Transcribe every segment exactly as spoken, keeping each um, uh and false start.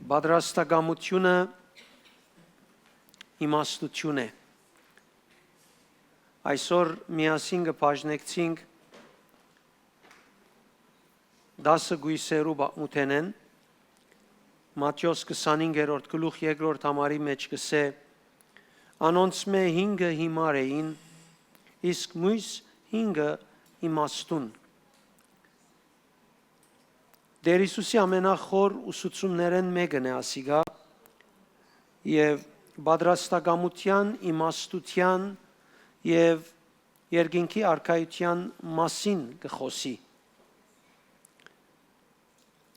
Պատրաստակամութիւնը իմաստութիւն է։ Այսօր միասին կը բաժնեկցինք տասը կոյսերու պատմութենէն։ Մատթէոս քսանհինգերորդ գլուխ երկրորդ համարի մէջ կ'ըսէ. «Անոնցմէ հինգը յիմար էին, իսկ միւս հինգը իմաստուն»։ Տէր Յիսուսի ամենախոր ուսուցումներէն մէկն է ասիկա, եւ պատրաստակամութեան, իմաստութեան եւ երկինքի առկայութեան մասին կը խօսի։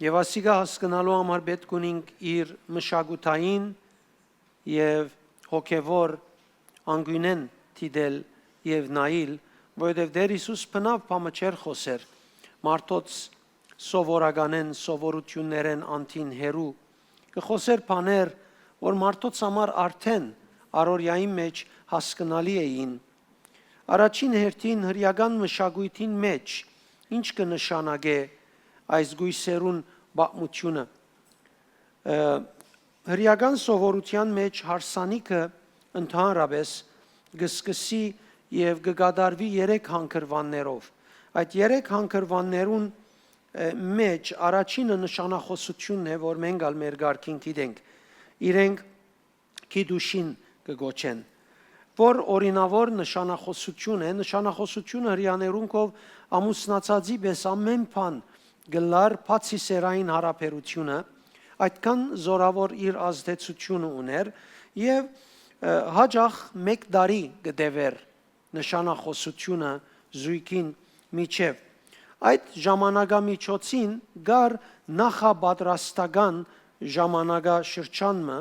Եւ ասիկա հասկնալու համար պէտք ունինք իր մշակութային եւ հոգեւոր անկիւնէն դիտել եւ նայիլ, որովհետեւ Տէր Յիսուս բնաւ բան մը չէր խօսեր մարդոց սովորականէն, սովորութիւններէն անդին հեռու։ Կը խօսեր բաներ, որ մարդոց համար արդէն առօրեային մէջ հասկնալի էին։ Առաջին հերթին, հրեական մշակոյթին մէջ ի՞նչ կը նշանակէ այս կոյսերուն պատմութիւնը։ Ը, հրեական սովորութեան մէջ հարսանիքը ընդհանրապէս կը սկսի եւ կը կատարուի երեք հանգրուաններով։ Այդ երեք հանգրուաններուն, ը, մէջ առաջինը նշանախօսութիւնն է, որ մենք ալ մեր կարգին գիտենք։ Իրենք քիդուշին կը կոչեն, որ օրինաւոր նշանախօսութիւն է։ Նշանախօսութիւնը հրեաներուն քով ամուսնացածի պէս ամէն բան կ'ըլլար, բացի սեռային յարաբերութիւնը, այդքան զօրաւոր իր ազդեցութիւնը ունէր եւ, ը, յաճախ մէկ տարի կը տեւէր նշանախօսութիւնը զոյգին միջեւ։ Այդ ժամանակամիջոցին կար նախապատրաստական ժամանակաշրջան մը,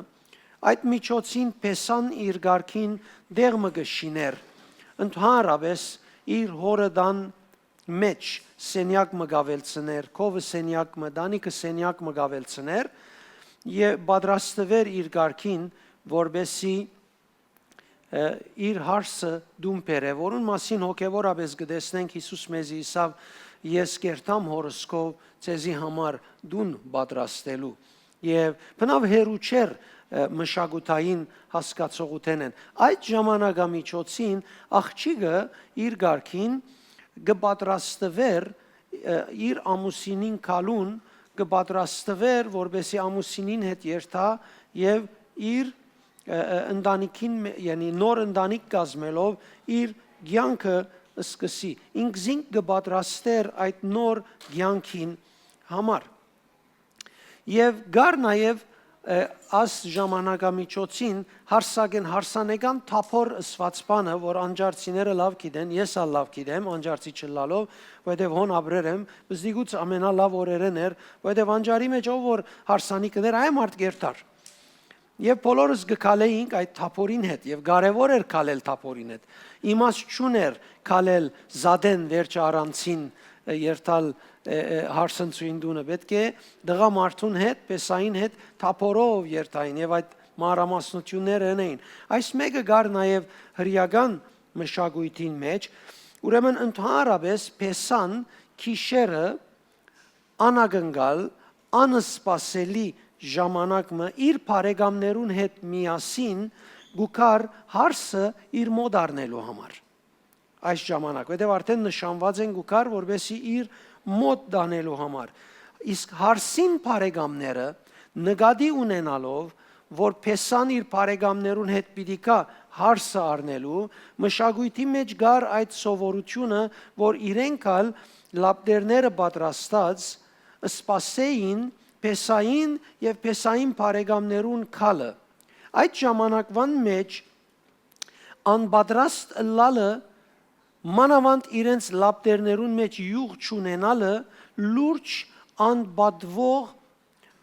այդ միջոցին Փեսան իր կարգին տեղ մը կը շինէր, ընդհանրապէս իր հօրը տան մէջ սենեակ մը կ'աւելցնէր, քովը սենեակ մը, տանիքը սենեակ մը կ'աւելցնէր եւ պատրաստուէր իր կարգին, որպէսզի, ը, իր հարսը տուն բերէ, որուն մասին հոգեւորապէս կը տեսնենք, Յիսուս մեզի ըսաւ. «Ես կ'երթամ հօրս քով՝ ձեզի համար տուն պատրաստելու»։ Եւ բնաւ հեռու չէր, ը, մշակութային հասկացողութենէն։ Այդ ժամանակամիջոցին աղջիկը իր կարգին կը պատրաստուէր, ը, իր ամուսինին գալուն, կը պատրաստուէր, որպէսզի ամուսինին հետ երթայ եւ իր, ը, ը, ընտանիքին մէ-, յանի նոր ընտանիք կազմելով իր կեանքը սկսի։ Ինքզինք կը պատրաստէր այդ նոր կեանքին համար։ Եւ կար նաեւ, ը, աս ժամանակամիջոցին հարսագեն, հարսանեկան թափոր ըսուած բանը, որ անջարցիները լաւ գիտեն, ես ալ լաւ գիտեմ, անջարցի չըլլալով, որովհետեւ հոն ապրեր եմ, բզդիգուց ամենալաւ օրերէն էր, որովհետեւ անջարի մէջ ով որ հարսանիք ընէր, այ մարդ կ'երթար։ Եւ բոլորս կը քալէինք այդ թափորին հետ, եւ կարեւոր էր քալել թափորին հետ։ Իմաստ չունէր քալել զատեն վերջը առանցին, ը, երթալ, ը, ը, հարսնցուին տունը։ Պէտք է տղամարդուն հետ, Փեսային հետ թափորով երթային, եւ այդ մանրամասնութիւնները ընէին։ Այս մէկը կար նաեւ հրեական մշակոյթին մէջ, ուրեմն ընդհանրապէս Փեսան գիշերը անակնկալ, անսպասելի ժամանակ մը իր բարեկամներուն հետ միասին կու գար հարսը իր մօտ առնելու համար։ Այս ժամանակ, որտեղ արդեն նշանված են կու գար, որպեսզի իր մօտ տանելու համար։ Իսկ հարսին բարեկամները նկատի ունենալով, որ Փեսան իր բարեկամներուն հետ պիտի գայ հարսը առնելու, մշակոյթի մէջ կար այդ սովորութիւնը, որ իրենք ալ լապտերները պատրաստած սպասէին Փեսային եւ Փեսային բարեկամներուն գալը։ Այդ ժամանակվան մէջ անպատրաստ ըլլալը, մանաւանդ իրենց լապտերներուն մէջ իւղ չունենալը, լուրջ անպատուող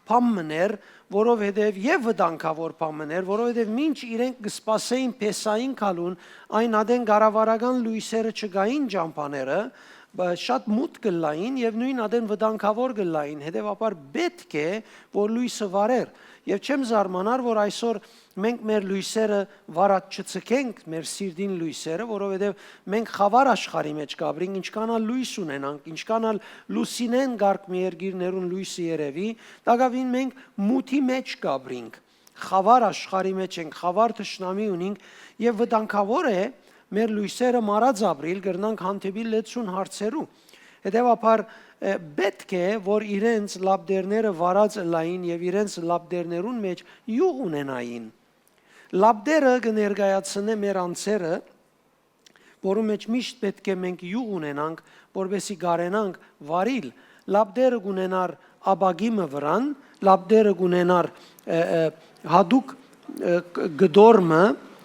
բան մըն էր, որովհետեւ, եւ վտանգաւոր բան մըն էր, որովհետեւ մինչ իրենք կը սպասէին Փեսային գալուն, այն ատեն կառավարական լոյսերը չկային ճամբաները, բ-, շատ մութ կ'ըլլային եւ նոյն ատեն վտանգաւոր կ'ըլլային, հետեւաբար պէտք է, որ լոյսը վառէր։ Եւ չեմ զարմանար, որ այսօր մենք մեր լոյսերը վառած չցկենք, մեր սիրտին լոյսերը, որովհետեւ մենք խավար աշխարհի մէջ կ'ապրինք, ինչքան ալ լոյս ունենանք, ինչքան ալ լուսինէն կարգ մի երկիրներուն լոյսը երեւի, տակաւին մենք մութի մէջ կ'ապրինք, խավար աշխարհի մէջ ենք, խավար թշնամի ունինք եւ վտանգաւոր է մեր լոյսերը մառած ապրիլ, կրնանք հանդիպիլ լեցուն հարցերու։ Հետեւաբար, ը, պէտք է, որ իրենց լապտերները վառած ըլլային եւ իրենց լապտերներուն մէջ իւղ ունենային։ Լապտերը կը ներկայացնէ մեր անձերը, որու մէջ միշտ պէտք է մենք իւղ ունենանք, որպեսզի կարենանք վառիլ։ Լապտերը կ'ունենար ապակի մը վրան, լապտերը կ'ունենար, ը, ը, յատուկ, ը, կ-, կտոր մը,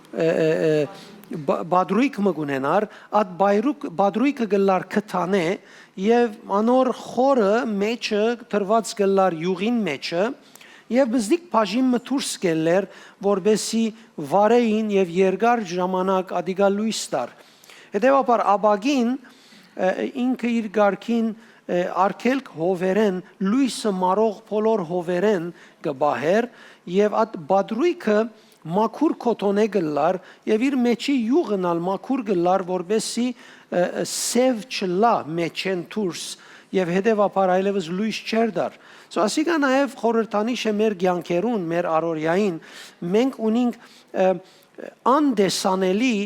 ը, ը, ը, բա-, պատրոյգ մը կ'ունենար, այդ պայրուկ-, պատրոյգը կ'ըլլար քթանէ եւ անոր խորը մէջը դրուած կ'ըլլար իւղին մէջը, եւ բզդիկ բաժին մը դուրս կ'ելլեր, որպեսզի վառէին եւ երկար ժամանակ ատիկա լոյս տար։ Հետեւաբար, ապակին, ը, ինքը իր կարգին, ը, արգելք հովերէն, լոյսը մառող բոլոր հովերէն կը պահէր, եւ այդ պատրոյգը մաքուր կոթոնէ կ'ըլլար, եւ իր մէջի իւղն ալ մաքուր կ'ըլլար, որպեսզի, ը, ը, սեւ չըլլայ մէջէն դուրս, եւ հետեւաբար այլեւս լոյս չէր տար։ So, ասիկա նաեւ խորհրդանիշ է մեր կեանքերուն, մեր առօրեային։ Մենք ունինք, ը, անտեսանելի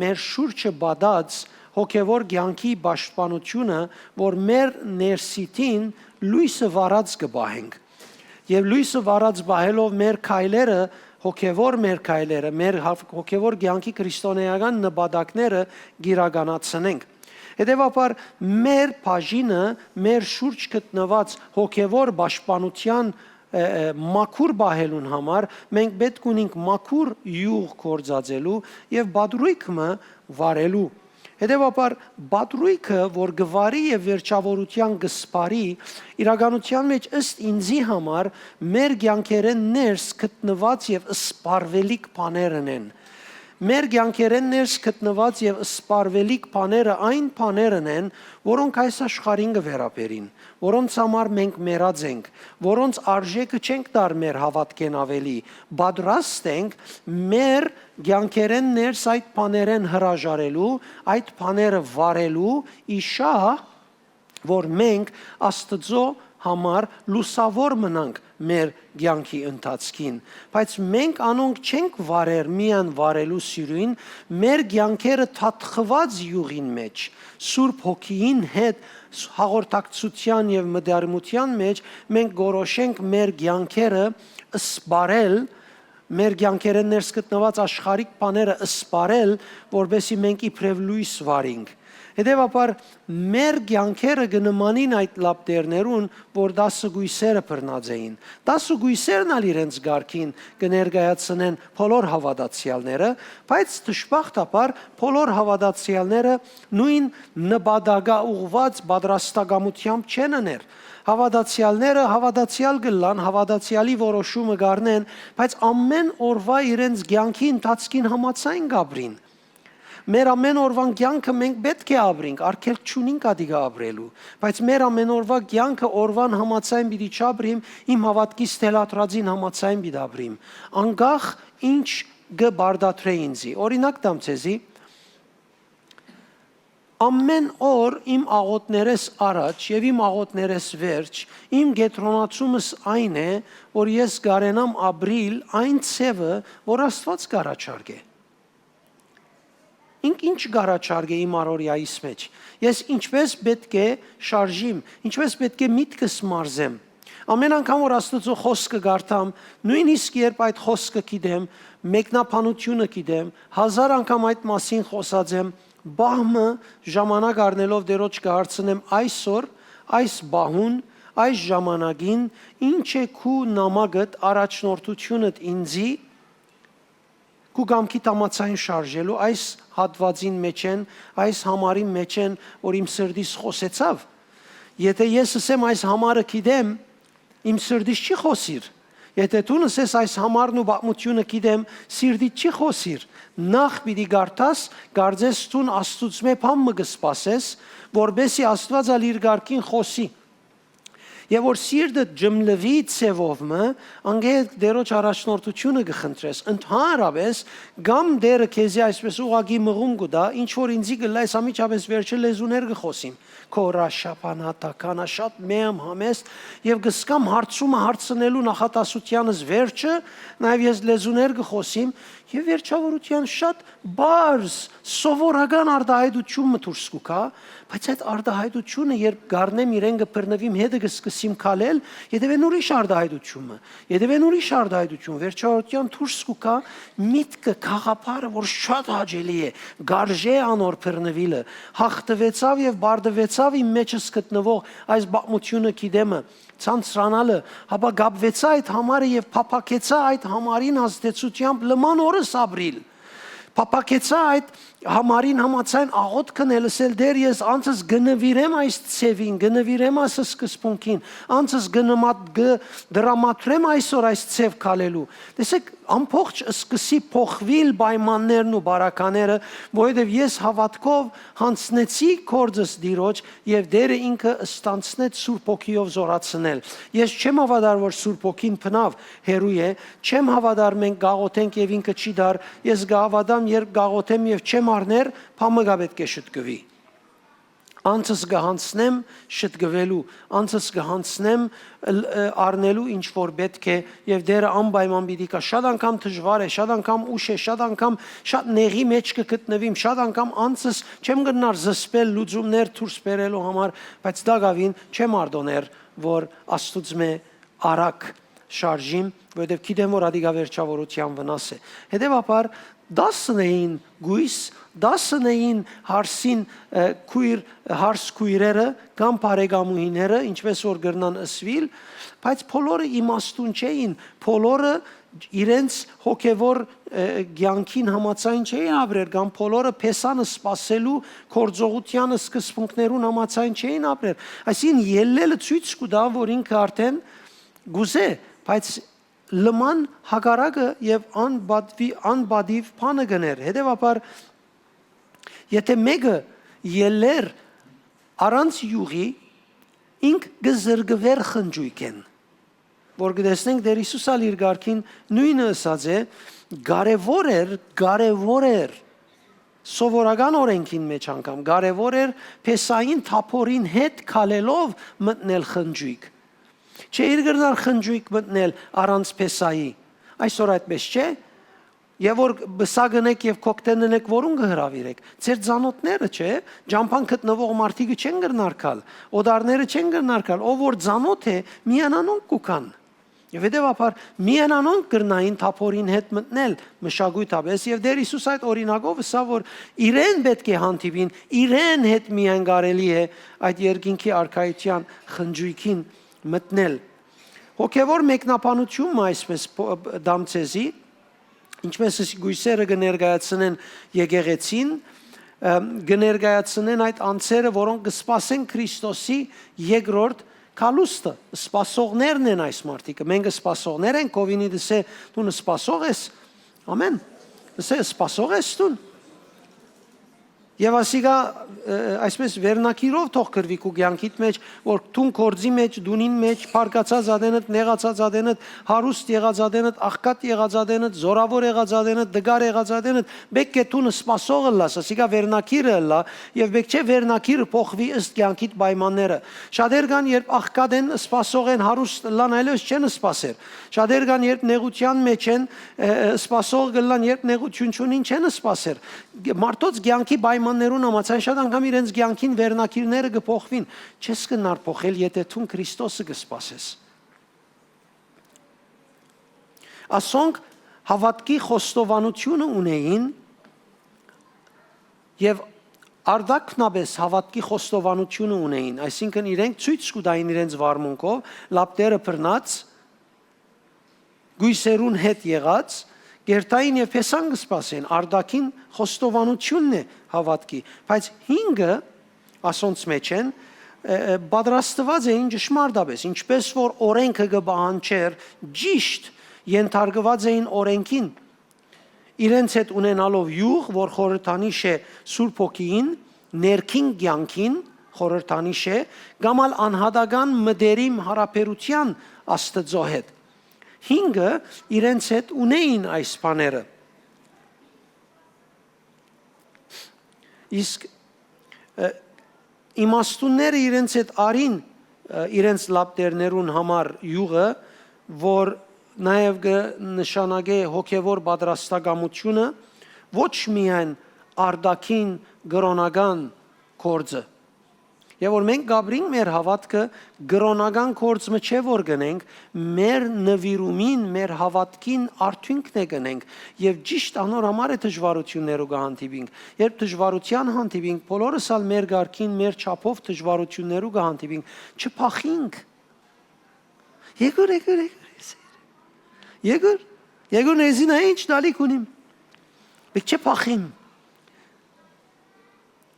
մեր շուրջը պատած հոգեւոր կեանքի պաշտպանութիւնը, որ մեր ներսիդին լոյսը վառած կը պահենք։ Եւ լոյսը վառած պահելով մեր քայլերը, հոգեւոր մեր քայլերը, մեր հաւ-, հոգեւոր կեանքի քրիստոնէական նպատակները կ'իրականացնենք։ Հետեւաբար, մեր բաժինը, մեր շուրջ գտնուած հոգեւոր պաշտպանութեան, ը, ը, մաքուր պահելուն համար մենք պէտք ունինք մաքուր իւղ գործածելու եւ պատրոյգ մը վառելու։ Հետեւաբար, պատրոյգը, որ կը վառի եւ վերջաւորութեան կը սպառի, իրականութեան մէջ, ըստ ինձի համար, մեր կեանքերէն ներս գտնուած եւ սպառվելիք բաներն են։ Մեր կեանքերէն ներս գտնուած եւ սպառվելիք բաները այն բաներն են, որոնք այս աշխարհին կը վերաբերին, որոնց համար մենք մեռած ենք, որոնց արժէքը չենք տար մեր հաւատքէն աւելի, պատրաստ ենք մեր կեանքերէն ներս այդ բաներէն հրաժարելու, այդ բաները վառելու, իշահ, որ մենք Աստուծոյ համար լուսաւոր մնանք մեր կեանքի ընթացքին, բայց մենք անոնք չենք վառեր միայն վառելու սիրոյն, մեր կեանքերը թաթխուած իւղին մէջ, Սուրբ Հոգիին հետ հաղորդակցութեան եւ մտերմութեան մէջ մենք կորոշենք մեր կեանքերը սպառել, մեր կեանքերէն ներս գտնուած աշխարհիկ բաները սպառել, որպեսզի մենք իբրեւ լոյս վառենք։ Հետեւաբար, մեր կեանքերը կը նմանին այդ լապտերներուն, որ տասը կոյսերը բռնած էին։ Տասը կոյսերն ալ իրենց կարգին կը ներկայացնեն բոլոր հաւատացեալները, բայց դժբախտաբար բոլոր հաւատացեալները նոյն նպատակաուղղուած պատրաստակամութեամբ չեն ըներ։ Հաւատացեալները հաւատացեալ կ'ըլլան, հաւատացեալի որոշումը կ'առնեն, բայց ամէն օրուայ իրենց կեանքի ընթացքին համաձայն կ'ապրին։ Մեր ամէն օրուան կեանքը մենք պէտք է ապրինք, արգելք չունինք ատիկա ապրելու, բայց մեր ամէն օրուայ կեանքը օրուան համաձայն պիտի չապրիմ, իմ հաւատքիս թելադրածին համաձայն պիտի ապրիմ, անկախ ինչ կը պարտադրէ ինձի։ Օրինակ տամ ձեզի, ամէն օր իմ աղօթներէս առաջ եւ իմ աղօթներէս վերջ, իմ կեդրոնացումս այն է, որ ես կարենամ ապրիլ այն ձեւը, որ Աստուած կ'առաջարկէ։ Ինք ինչ կ'առաջարկէ իմ առօրեայիս մէջ։ Ես ինչպես պէտք է շարժիմ, ինչպես պէտք է միտքս մարզեմ։ Ամէն անգամ որ Աստուծոյ խօսքը կարդամ, նոյնիսկ երբ այդ խօսքը գիտեմ, մեկնաբանութիւնը գիտեմ, հազար անգամ այդ մասին խօսած եմ, պահ մը ժամանակ առնելով Տէրոջ կը հարցնեմ այսօր, այս պահուն, այս ժամանակին, ինչ է քու նամակդ, առաջնորդութիւնդ ինձի, քու կամքիդ համաձայն շարժելու այս հատուածին մէջ են, այս համարին մէջ են, որ իմ սրտիս խօսեցաւ։ Եթէ ես ըսեմ այս համարը գիտեմ, իմ սրտիս չի խօսիր։ Եթէ դուն ըսես այս համարն ու պատմութիւնը գիտեմ, սիրտիդ չի խօսիր։ Նախ պիտի կարդաս, կարծես դուն Աստուծմէ բան մը կը սպասես, որպեսզի Աստուած ալ իր կարգին խօսի։ Եւ որ սիրտդ ջմլուի ձեւով մը, անկէ Տէրոջ առաջնորդութիւնը կը խնդրես։ Ընդհանրապես, կամ Տէրը քեզի այսպես ուղղակի մղում կու տայ, ինչ որ ինձի կ'ըլլայ, ես անմիջապես վերջը լեզուներ կը խօսիմ։ Քորա, շապանա, տականա, շատ մեղմ, համեստ, եւ կ'ըսկամ հարցումը հարցնելու նախատասութեանս վերջը, նաեւ ես լեզուներ կը խօսիմ, եւ վերջաւորութեան շատ պարզ, սովորական արտայայտութիւն մը դուրս կու գայ, բայց այդ արտայայտութիւնը, երբ կ'առնեմ իրեն, կը բռնուիմ, հետը կը սկսիմ քալել, ետեւէն ուրիշ արտայայտութիւն մը, ետեւէն ուրիշ արտայայտութիւն, վերջաւորութեան դուրս կու գայ միտքը, գաղափարը, որ շատ հաճելի է, կ'արժէ անոր բռնուիլը, յաղթուեցաւ եւ պարտուեցաւ իմ մէջս գտնուող այս պատմութիւնը գիտեմը, ցանցրանալը, հապա կապուեցայ այդ համարը եւ փափաքեցայ այդ համարին ազդեցութեամբ լման օրս ապրիլ։ Փափաքեցայ այդ համարին համաձայն աղօթք ընել, ըսել. «Տէր, ես անձս կը նուիրեմ այս ձեւին, կը նուիրեմ այս սկզբունքին, անձս կը նմատ-, կը դրամատրեմ այսօր այս ձեւ քալելու»։ Տեսեք, ամբողջ սկսի փոխուիլ պայմաններն ու բարակաները, որովհետեւ ես հաւատքով յանձնեցի գործս Տիրոջ, եւ Տէրը ինքը ստանցնեց Սուրբ Հոգիով զօրացնել։ Ես չեմ հաւատար, որ Սուրբ Հոգին բնաւ հեռու է, չեմ հաւատար մենք կ'աղօթենք եւ ինքը չի դար, ես կ'հաւատամ, երբ կ'աղօթեմ եւ չեմ առներ, բան մը կա պէտք է շտկուի։ Անձս կը յանձնեմ շտկուելու, անձս կը յանձնեմ լ-, ը, առնելու ինչ որ պէտք է, եւ Տէրը անպայման պիտի գայ։ Շատ անգամ դժուար է, շատ անգամ ուշ է, շատ անգամ շատ նեղի մէջ կը գտնուիմ, շատ անգամ անձս չեմ կրնար զսպել լուծումներ դուրս բերելու համար, բայց տակաւին չեմ արտօներ, որ Աստուծմէ արագ շարժիմ, որովհետեւ գիտեմ, որ ատիկա վերջաւորութեան վնաս է։ Հետեւաբար, դասն էին կոյս, դասն էին հարսին, ը, քոյր, հարս քոյրերը կամ բարեկամուհիները, ինչպես որ կրնան ըսուիլ, բայց բոլորը իմաստուն չէին, բոլորը իրենց հոգեվոր, ը, կեանքին համաձայն չէին ապրեր, կամ բոլորը փեսանը սպասելու գործողութեան սկզբունքներուն համաձայն չէին ապրեր։ Այսինքն, ելլելը ցոյց կու տայ, որ ինքը արդեն կ'ուզէ, բայց լման հակառակը եւ անպատվի-, անպատիւ բանը կ'ըներ։ Հետեւաբար, եթե մէկը ելլեր առանց իւղի, ինք կը զրկուէր խնճոյքէն, որ կը տեսնենք Տէր Յիսուս ալ իր կարգին նոյնը ըսած է. «Կարեւոր էր, կարեւոր էր, սովորական օրենքին մէջ անգամ կարեւոր էր փեսային թափորին հետ քալելով մտնել խնճոյք։ Չէ, իր կրնար խնճոյք մտնել առանց փեսայի։ Այսօր այդպես չէ։ Եւ որ պսակ ընեք եւ կոկտէյլ ընեք, որուն կը հրաւիրեք։ Ձեր ծանօթները, չէ, ճամբան գտնուող մարդիկը չեն կրնար գալ, օտարները չեն կրնար գալ։ Ով որ ծանօթ է, միայն անոնք կու գան»։ Եւ հետեւաբար միայն անոնք կրնային թափորին հետ մտնել մշակոյթապէս, եւ Տէր Յիսուս այդ օրինակով ըսաւ, որ իրեն պէտք է հանդիպին, իրեն հետ միայն կարելի է այդ երկինքի արքայութեան խնճոյքին մտնել։ Հոգեվոր մեկնաբանութիւնը այսպես փո-, տամ ձեզի, ինչպես կոյսերը կը ներկայացնեն եկեղեցին, ը, կը ներկայացնեն այդ անձերը, որոնք կը սպասեն Քրիստոսի երկրորդ գալուստը, սպասողներն են այս մարդիկը։ Մենք սպասողներ ենք, ով ինի դսե, «Դուն սպասող ես»։ Ամեն։ Դսե, «Սպասող ես դուն»։ Եւ ասիկա, ը, այսպես վերնակիրով թող գրուի քու կեանքիդ մեջ, որ դուն գործի մեջ, դունին մեջ, բարկացած ատենդ, նեղացած ատենդ, հարուստ եղած ատենդ, աղքատ եղած ատենդ, զորաւոր եղած ատենդ, տկար եղած ատենդ, պէտք է դուն սպասող ըլլաս, ասիկա վերնակիրը ըլլայ, եւ պէտք չէ վերնակիրը փոխուի ըստ կեանքիդ պայմանները։ Շատեր կան, երբ աղքատ են, սպասող են, հարուստ ըլլան, այլեւս չեն սպասեր։ Շատեր կան, երբ նեղութեան մեջ են, ը, ը, սպասող կ'ըլլան, երբ նեղութիւն չունին, չեն սպասեր։ Մարդոց կեանքի պայմաններուն համաձայն շատ անգամ իրենց կեանքին վերնակիրները կը փոխուին։ Չես կրնար փոխել, եթե դուն Քրիստոսը կը սպասես։ Ասոնք հաւատքի խոստովանութիւնը ունէին եւ արտաքնապէս հաւատքի խոստովանութիւնը ունէին, այսինքն իրենք ցոյց կու տային իրենց վարմունքով, լապտերը բռնած, կոյսերուն հետ եղած, կ'երթային եւ փեսան կը սպասեն, արտաքին խոստովանութիւնն է հաւատքի, բայց հինգը ասոնց մեջ են, ը, ը, պատրաստուած էին ճշմարտապէս, ինչպես որ օրենքը կը պահանջէր, ճիշտ ենթարկուած էին օրենքին, իրենց հետ ունենալով իւղ, որ խորհրդանիշ է Սուրբ Հոգիին, ներքին կեանքին, խորհրդանիշ է, կամ ալ անհատական մտերիմ յարաբերութեան Աստուծոյ հետ։ Հինգը իրենց հետ ունէին այս բաները։ Իսկ, ը, իմաստունները իրենց հետ առին, ը, իրենց լապտերներուն համար իւղը, որ նաեւ կը նշանակէ հոգեւոր պատրաստակամութիւնը, ոչ միայն արտաքին կրօնական գործը։ Եւ որ մենք կապրինք մեր հաւատքը կրօնական գործ մը չէ որ կ'ընենք, մեր նուիրումին, մեր հաւատքին արդիւնքն է կ'ընենք, եւ ճիշդ անոր համար է դժուարութիւններու կը հանդիպինք։ Երբ դժուարութեան հանդիպինք, բոլորս ալ մեր կարգին, մեր չափով դժուարութիւններու կը հանդիպինք, չփախինք։ Եկուր, եկուր, եկուր, ես եկուր, եկուր, ներսին ա ինչ դալիք ունիմ։ Պիտի չփախիմ։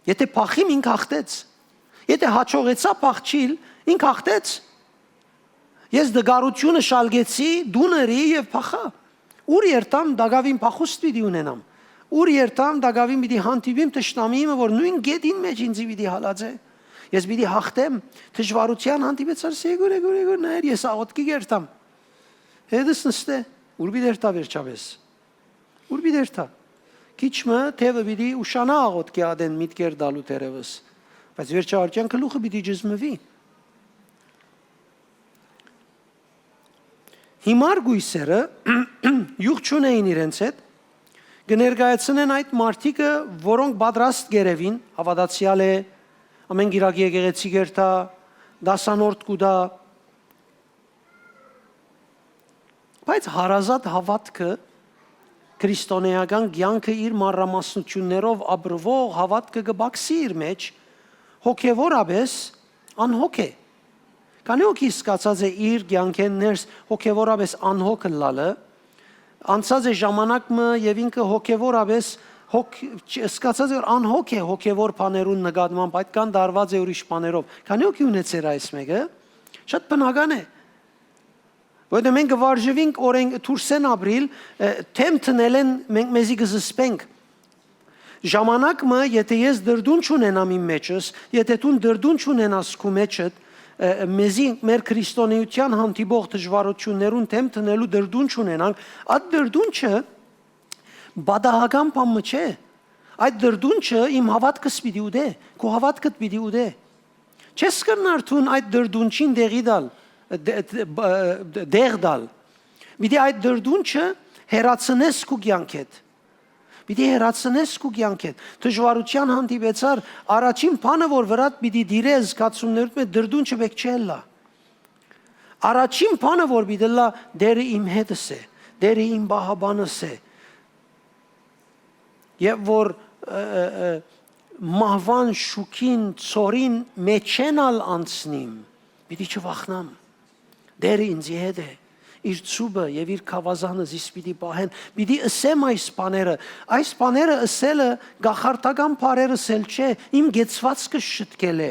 Եթե փախիմ, ինք հաղթեց։ Եթե հաջողեցայ փախչիլ, ինք հաղթեց։ Ես տկարութիւնը շալկեցի, դուն ըրի եւ փախայ։ Ուր երթամ, տակաւին փախուստ պիտի ունենամ։ Ուր երթամ, տակաւին պիտի հանդիպիմ թշնամիի մը, որ նոյն գետին մէջ ինձի պիտի հալածէ։ Ես պիտի հաղթեմ, դժուարութեան հանդիպեցար, եկուր, եկուր, եկուր, նայեր, ես աղօթքի կերթամ։ Հետս նստէ, ուր պիտի երթայ վերջապէս։ Ուր պիտի երթայ։ Քիչ մը թեւը պիտի ուշանայ աղօթքի ատեն միտքեր տալու դերևս, բայց վերջաբար կեանքը գլուխը պիտի ճզմուի։ Հիմար կոյսերը իւղ չունէին իրենց հետ, կը ներկայացնեն այդ մարդիկը, որոնք պատրաստ կ'երեւին, հաւատացեալ է, ամէն կիրակ եկեղեցի կ'երթայ, դասանորդ կու տայ, բայց հարազատ հաւատքը, քրիստոնէական կեանքը իր մանրամասնութիւններով ապրուող հաւատքը կը պակսի իր մէջ, հոգեւորապէս անհոգ է։ Քանի՞ հոգի սկացած է իր կեանքէն ներս հոգեւորապէս անհոգ ըլլալը, անցած է ժամանակ մը եւ ինքը հոգեւորապէս հոգ-, չ-, սկացած է, որ անհոգ է հոգեւոր բաներուն նկատմամբ, այդքան տարուած է ուրիշ բաներով։ Քանի՞ հոգի ունեցեր այս մէկը, շատ բնական է, որովհետեւ մենք կը վարժուինք օրենք դուրսէն ապրիլ, ը, թեմ դնելէն մենք մեզի կը զսպենք։ Ժամանակ մը, եթե ես դրդուն չունենամ իմ մեջս, եթե դուն դրդուն չունենաս քու մեջդ, ը, մեզի մեր քրիստոնէութեան հանդիպող դժուարութիւններուն թեմ դնելու դրդուն չունենանք, այդ դրդունչը պատահական բան մը չէ։ Այդ դրդունչը իմ հաւատքս պիտի ուտէ, քու հաւատքդ պիտի ուտէ։ Չես կրնար դուն այդ դրդունչին դեղի տալ, դե-, դե-, բ-, դեղ տալ։ Պիտի այդ դրդունչը հեռացնես քու կեանքէդ։ Պիտի հեռացնես քու կեանքէդ։ Դժուարութեան հանդիպեցար, առաջին բանը, որ վրադ պիտի տիրէ զգացումներուդ մէջ, դրդունչը պէտք չէ ըլլայ։ Առաջին բանը, որ պիտի ըլլայ, Տէրը իմ հետս է, Տէրը իմ պահապանս է։ Եւ որ, ը, ը, ը, մահուան շուքին, ցորին մէջէն ալ անցնիմ, պիտի չվախնամ։ Տէրը ինծի հետ է, իր ծուպը եւ իր գաւազանը զիս պիտի պահեն, պիտի ըսեմ այս բաները։ Այս բաները ըսելը կախարդական բառեր ըսել չէ, իմ կեցուածքը շտկել է։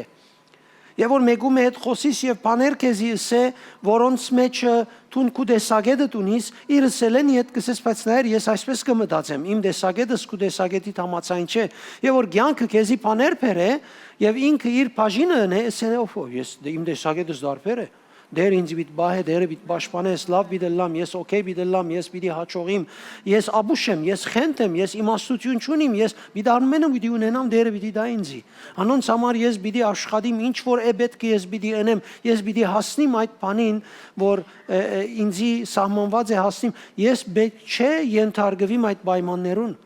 Եւ որ մէկու մը հետ խօսիս եւ բաներ քեզի ըսէ, որոնց մէջը դուն քու տեսակետդ ունիս, իր ըսելէն յետ կ'ըսես, բայց նայեր, ես այսպես կը մտածեմ, իմ տեսակետս քու տեսակետիդ համաձայն չէ, եւ որ կեանքը քեզի բաներ բերէ, եւ ինքը իր բաժինը ընէ, ըսեն, «Օֆ, օ, ես, դե, իմ տեսակետս տարբեր է, Տէրը ինձ պիտի պահէ, Տէրը պիտի պաշտպանէ, ես լաւ պիտի ըլլամ, ես օքեյ պիտի ըլլամ, ես պիտի հաջողիմ, ես ապուշ եմ, ես խենթ եմ, ես իմաստութիւն չունիմ, ես պիտի առնեմ ու պիտի ունենամ, Տէրը պիտի տայ ինձի։ Անոնց համար ես պիտի աշխատիմ, ինչ որ է պէտք է ես պիտի ընեմ, ես պիտի հասնիմ այդ բանին, որ, ը, ը, ինձի սահմանուած է հասնիմ, ես պէտք չէ ենթարկուիմ այդ պայմաններուն»։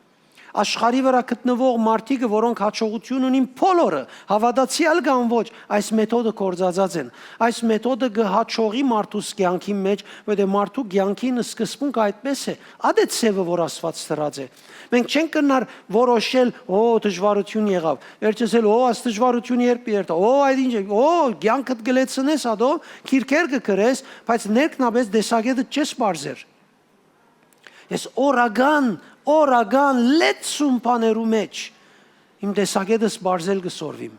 Աշխարհի վրայ գտնուող մարդիկը, որոնք հաջողութիւն ունին, բոլորը, հաւատացեալ կամ ոչ, այս մեթոդը գործածած են։ Այս մեթոդը կը հաջողի մարդուս կեանքին մէջ, որովհետեւ մարդու կեանքին սկզբունքը այդպես է։ Ա դե ձեւը, որ Աստուած դրած է։ Մենք չենք կրնար որոշել, «Օ, դժուարութիւն եղաւ»։ Վերջս էլ, «Օ, այս դժուարութիւնը երբ երթայ, օ, այդ ինչ է, օ, կեանքդ կը լեցնես, ատո, քիրքեր կը գրես, բայց ներքնաբէս տեսակետդ չես պարզեր»։ Ես օրական, օրական լեցուն բաներու մէջ իմ տեսակետս պարզել կը սորվիմ,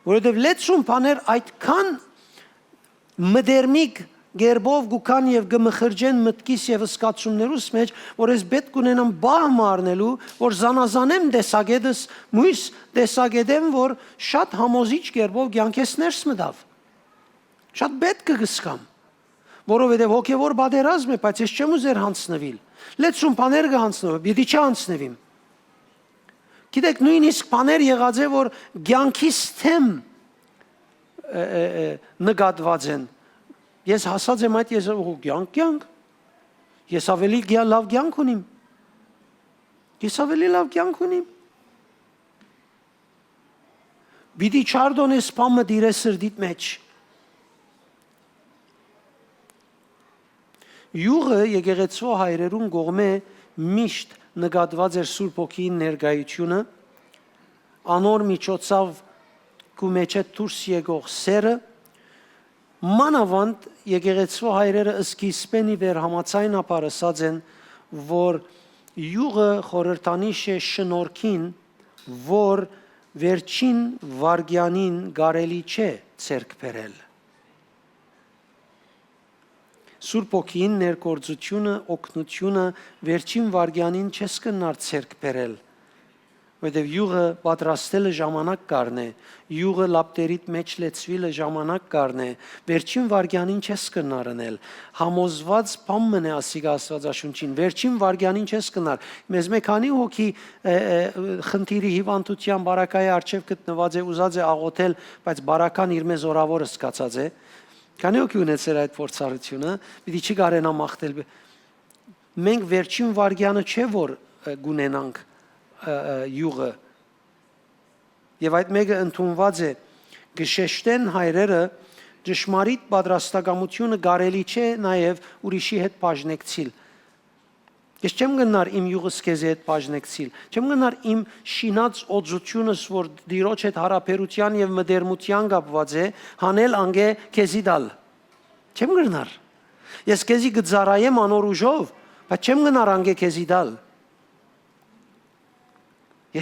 որովհետեւ լեցուն բաներ այդքան մտերմիկ կերպով կու գան եւ կը մխրճեն մտքիս եւ զգացումներուս մէջ, որ ես պէտք ունենամ պահ մը առնելու, որ զանազանեմ տեսակէտս, մոյս տեսակէտէն, որ շատ համոզիչ կերպով կեանքէս ներս մտաւ։ Շատ պէտք կը զգամ, որովհետեւ հոգեւոր պատերազմ է, բայց ես չեմ ուզեր յանձնուիլ։ Լեցուն բաներ կը յանձնուի, պիտի չյանձնուիմ։ Գիտեք, նոյնիսկ բաներ եղած է, որ կեանքիս թեմ, ը, ը, ը, նկատուած են։ Ես հասած եմ այդ, ես, «Ո, կեանք, կեանք։ Ես ավելի կեա-, լաւ կեանք ունիմ։ Ես ավելի լաւ կեանք ունիմ»։ Պիտի չարդոնես բան մը դիրե սրտիդ մէջ։ Իւղը եկեղեցւոյ հայրերուն կողմէ միշտ նկատուած էր Սուրբ Հոգիին ներկայութիւնը, անոր միջոցաւ կու մէջէ դուրս եկող սերը, մանաւանդ եկեղեցւոյ հայրերը սկիզբէն ի վեր համաձայնաբար ըսած են, որ իւղը խորհրդանիշ է շնորհքին, որ վերջին վայրկեանին կարելի չէ ձեռք բերել։ Սուրբ Հոգիին ներգործութիւնը, օգնութիւնը վերջին վայրկեանին չես կրնար ձեռք բերել, որովհետեւ իւղը պատրաստելը ժամանակ կ'առնէ, իւղը լապտերիդ մէջ լեցուիլը ժամանակ կ'առնէ, վերջին վայրկեանին չես կրնար ընել։ Համոզուած բան մըն է ասիկա Աստուածաշունչին, վերջին վայրկեանին չես կրնար։ Մեզմէ քանի՞ հոգի, ը, ը, խնդիրի հիւանդութեան բարակայի առջեւ գտնուած է, ուզած է աղօթել, բայց բարական իրմէ զօրաւոր զգացած է։ Քանի՞ հոգի ունեցեր այդ փորձառութիւնը, պիտի չի կարենայ մաղթել։ Մենք վերջին վայրկեանը չէ՞ որ, ը, կունենանք, ը, ը, իւղը։ Եւ այդ մէկը ընդունուած է, կը շեշտեն հայրերը ճշմարիտ պատրաստակամութիւնը կարելի չէ նաեւ ուրիշի հետ բաժնեկցիլ։ Ես չեմ կրնար իմ իւղս քեզի հետ բաժնեկցիլ, չեմ կրնար իմ շինած օծութիւնս, որ Տիրոջ հետ յարաբերութեան եւ մտերմութեան կապուած է, հանել անկէ քեզի տալ։ Չեմ կրնար։ Ես քեզի կը ծառայեմ անոր ուժով, բայց չեմ կրնար անկէ քեզի տալ։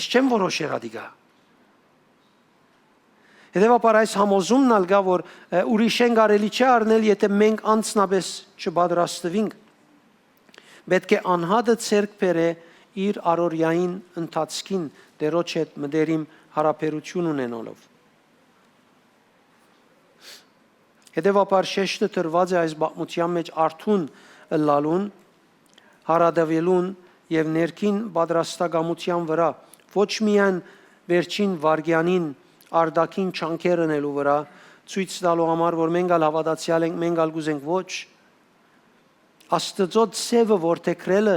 Ես չեմ որոշեր ատիկա։ Հետեւաբար այս համոզումն ալ կայ, որ, ը, ուրիշէն կարելի չէ առնել, եթէ մենք անձնապէս չպատրաստուինք։ Պէտք է անհատը ձեռք բերէ իր առօրեային ընթացքին Տիրոջ հետ մտերիմ յարաբերութիւն ունենալով։ Հետեւաբար շեշտը դրուած է այս պատմութեան մէջ արթուն ըլլալուն, յարատեւելուն եւ ներքին պատրաստակամութեան վրայ, ոչ միայն վերջին վայրկեանին արտաքին ջանքեր ընելու վրայ, ցոյց տալու համար, որ մենք ալ հաւատացեալ ենք, մենք ալ կ'ուզենք, ոչ։ Աստուծոյ ձեւը որդեգրելը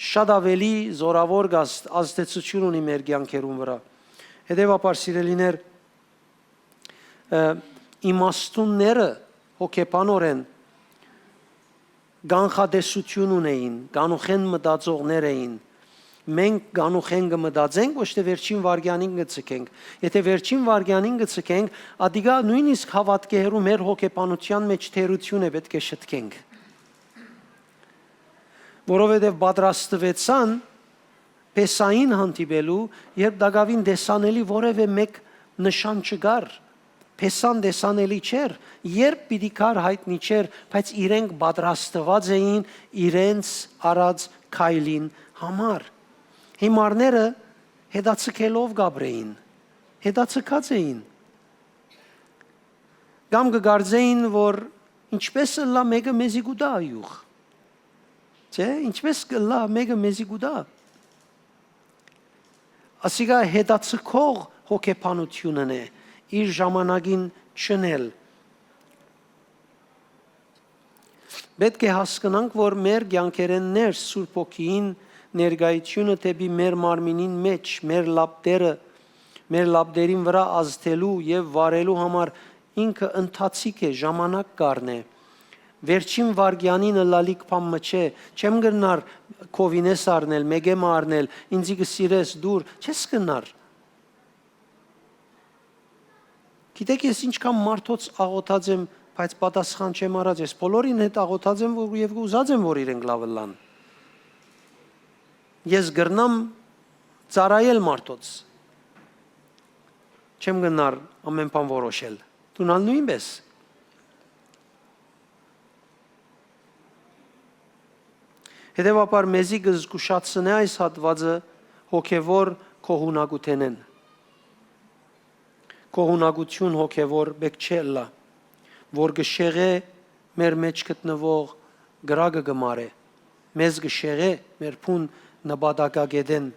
շատ աւելի զօրաւոր կազ-, ազդեցութիւն ունի մեր կեանքերուն վրայ։ Հետեւաբար, սիրելիներ, ը, իմաստունները հոգեբանօրէն կանխատեսութիւն ունէին, կանուխէն մտածողներ էին։ Մենք կանուխէն կը մտածենք, ոչ թէ վերջին վայրկեանին կը ձգենք։ Եթէ վերջին վայրկեանին կը ձգենք, ատիկա նոյնիսկ հաւատք է հեռու մեր հոգեբանութեան մէջ թերութիւն է, պէտք է շտկենք։ Որովհետեւ պատրաստուեցան Պեսային հանդիպելու, երբ տակաւին տեսանելի որեւէ մէկ նշան չկար, Պեսան տեսանելի չէր, երբ պիտի գար յայտնի չէր, բայց իրենք պատրաստուած էին իրենց առած քայլին համար։ Հիմարները հետաձգելով կ'ապրէին, հետաձգած էին։ Կամ կը կարծէին, որ ինչպէս ըլլայ մէկը մեզի կու տայ իւղ։ Չէ՞, ինչպէս կ'ըլլայ մէկը մեզի կու տայ։ Ասիկա հետաձգող հոգեբանութիւնն է, իր ժամանակին չընել։ Պէտք է հասկնանք, որ մեր կեանքերէն ներս Սուրբ Հոգիին ներկայութիւնը դէպի մեր մարմինին մէջ, մեր լապտերը, մեր լապտերին վրայ ազդելու եւ վարելու համար ինքը ընթացիկ է, ժամանակ կ'առնէ։ Վերջին վայրկեանին ըլալիք բան մը չէ, չեմ կրնար քովինես առնել, մեկէ մը առնել, ինծի կը սիրես, դուր, չես կրնար։ Գիտեք, ես ինչքան մարդոց աղօթած եմ, բայց պատասխան չեմ առած, ես բոլորին հետ աղօթած եմ, որ, եւ ուզած եմ, որ իրենք լաւ ըլլան։ Ես կրնամ ծառայել մարդոց, չեմ կրնար ամէն բան որոշել։ Դուն ալ նոյնպէս։ Հետեւաբար մեզի կը զգուշացնէ այս հատուածը հոգեւոր գոհունակութենէն։ Գոհունակութիւն հոգեւոր պէտք չէ ըլլայ, որ կը շեղէ մեր մէջ գտնուող կրակը, կը մարէ, մեզ կը շեղէ մեր բուն նպատակակետէն։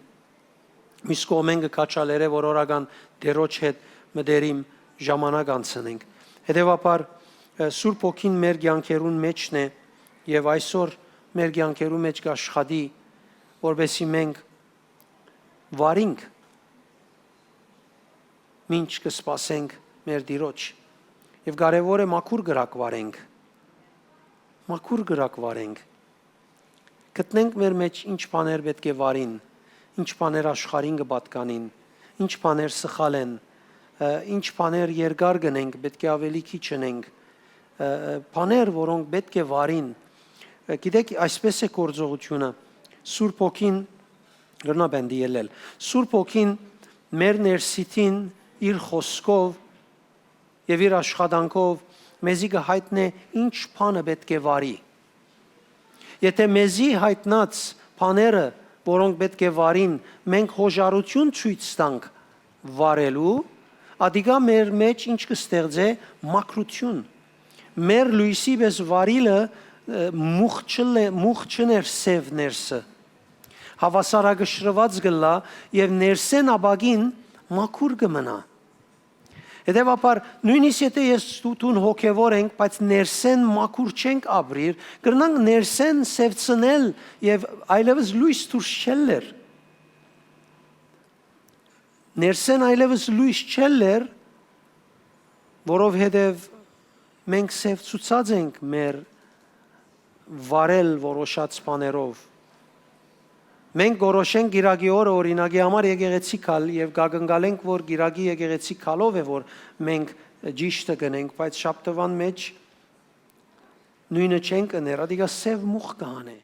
Միս կողմէն կը քաջալերէ, որ օրական Տէրոջ հետ մտերիմ ժամանակ անցնենք։ Հետեւաբար, Սուրբ Հոգին մեր կեանքերուն մէջն է եւ այսօր մեր կեանքերու մէջ կ'աշխատի, որպեսզի մենք վարինք, մինչ կը սպասենք մեր Տիրոջ։ Եւ կարեւոր է մաքուր կրակ վարենք։ Մաքուր կրակ վարենք։ Գտնենք մեր մէջ ինչ բաներ պէտք է վարին, ինչ բաներ աշխարհին կը պատկանին, ինչ բաներ սխալ են, ը, ինչ բաներ երկար կ'ընենք, պէտք է աւելի քիչ ընենք, ը, ը, բաներ, որոնք պէտք է վարին։ Ը, գիտեք, այսպէս է գործողութիւնը։ Սուրբ Հոգին կրնայ բենդի ելլել։ Սուրբ Հոգին մեր ներսիդին իր խօսքով եւ իր աշխատանքով մեզի կը յայտնէ ինչ բանը պէտք է վարի։ Եթե մեզի յայտնած բաները, որոնք պէտք է վարին, մենք հոժարութիւն ցոյց տանք վարելու, ատիկա մեր մէջ ինչ կը ստեղծէ, մաքրութիւն։ Մեր լոյսի պէս վարիլը, ը, մուղ չլէ-, մուղ չներ սեւ ներսը։ Հաւասարակշռուած կ'ըլլայ եւ ներսէն ապակին մաքուր կը մնայ։ Հետեւաբար, նոյնիսկ եթե ես դու դուն հոգեւոր ենք, բայց ներսէն մաքուր չենք ապրիր, կրնանք ներսէն սեւցնել եւ այլեւս լոյս դուրս չելլեր։ Ներսէն այլեւս լոյս չելլեր, որովհետեւ մենք սեւցուցած ենք մեր վարել որոշած բաներով։ Մենք կորոշենք կիրակի օրը, օրինակի համար, եկեղեցի գալ եւ կակնկալենք, որ կիրակի եկեղեցի գալով է, որ մենք ճիշդը կ'ընենք, բայց շաբթուան մէջ նոյնը չենք ըներ, ատիկա սեւ մուղ կը հանէ։